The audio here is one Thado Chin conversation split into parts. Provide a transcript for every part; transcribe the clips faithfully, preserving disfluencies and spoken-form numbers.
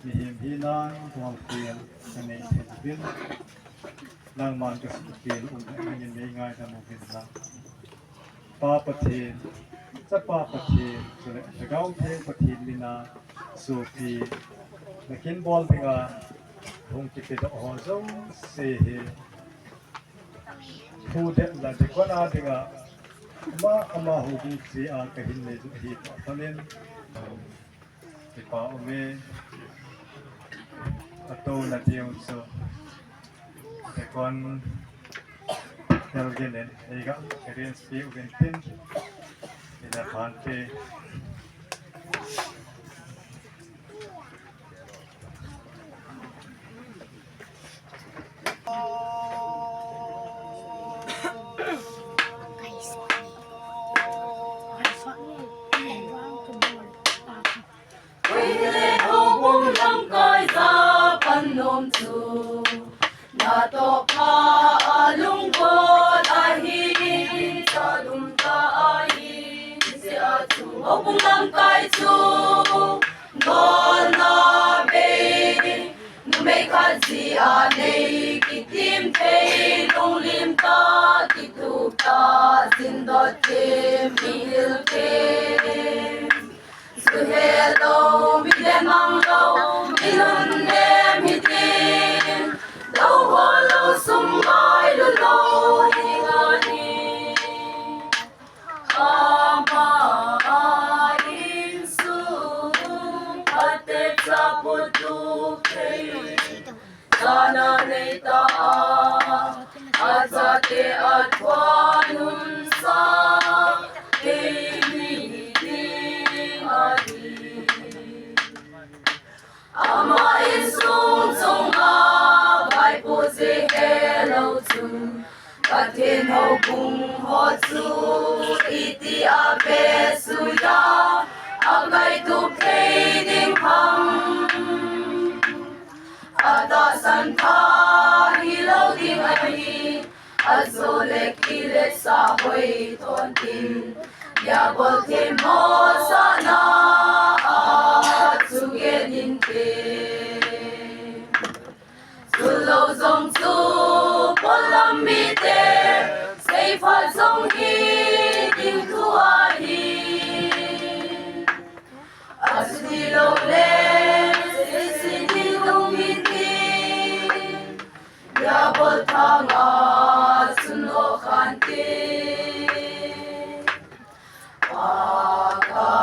Mihem hina, bolkhel kanei thei uvin, nangman kasuhkhel u, nangin neingaidam uvin lang. Pa Pathen, Chapa Pathen, chule Lhagao Theng Pathen mina sopi, nakin bol dinga hung kipedoh ho jouse hi phudet la deacon a dinga ama, ama hung ding chia kahin nei u ahi, Pa Pathen. Kipa ume, atouna diu chu deacon Elgin in eiga arrange pi uvin tin, ina phante. Koile houbung lamkai japan nom chu natoh pha a lungkot ahi, chadum ta ahi, sia chu houbung lamkai chu nolna bei, numei khat jia nei kitim thei, lunglim ta, kitup ta, jindot te, mihil te. Suhelou, midemang lou, milun nem hitin, lou hol lou, sum ngailu lou, hi ngani. Ama insung, ate chapu tu kei. Jana nei ta a, achate a thuan umsa, kei ni ding ahi. Ama insung chunga vaipo je helou chun, Pathen houbung ho chu iti a vesuiya, akaitup thei ding ham. Atahsan tha hilou ding ahi, ajo le kile sa hoi thon tin, diabol themmo sahna a chu ngen inte. Chulou jong chu polam mite seiphat jong hi ding thu ahi. Achuti lou le, seisin ding lungin tin, diabol thanga chun lo khan tin. Pakai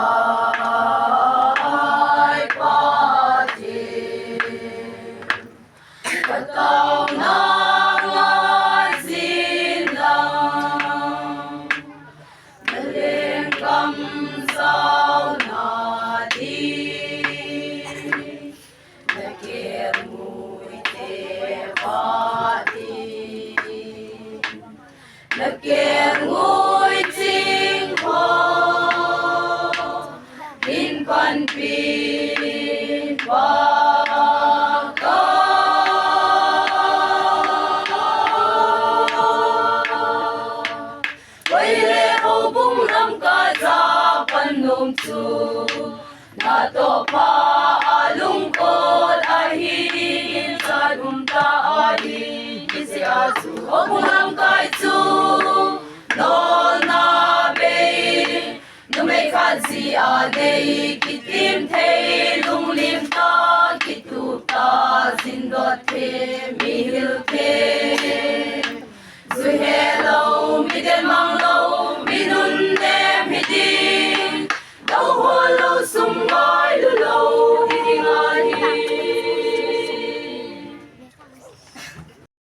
Pathen, kataona ngaijin lang, naleng kam jaona ding, nakelngoi te vah ding. Nakelngoi ching ho, min panpin Pakai. Koile houbung lamkai japan nom chu, natoh pha a lungkot ahi, chat um ta ahi, kisih a chu houbung lamkai chu nolna bei, numei khat jia nei kitim thei,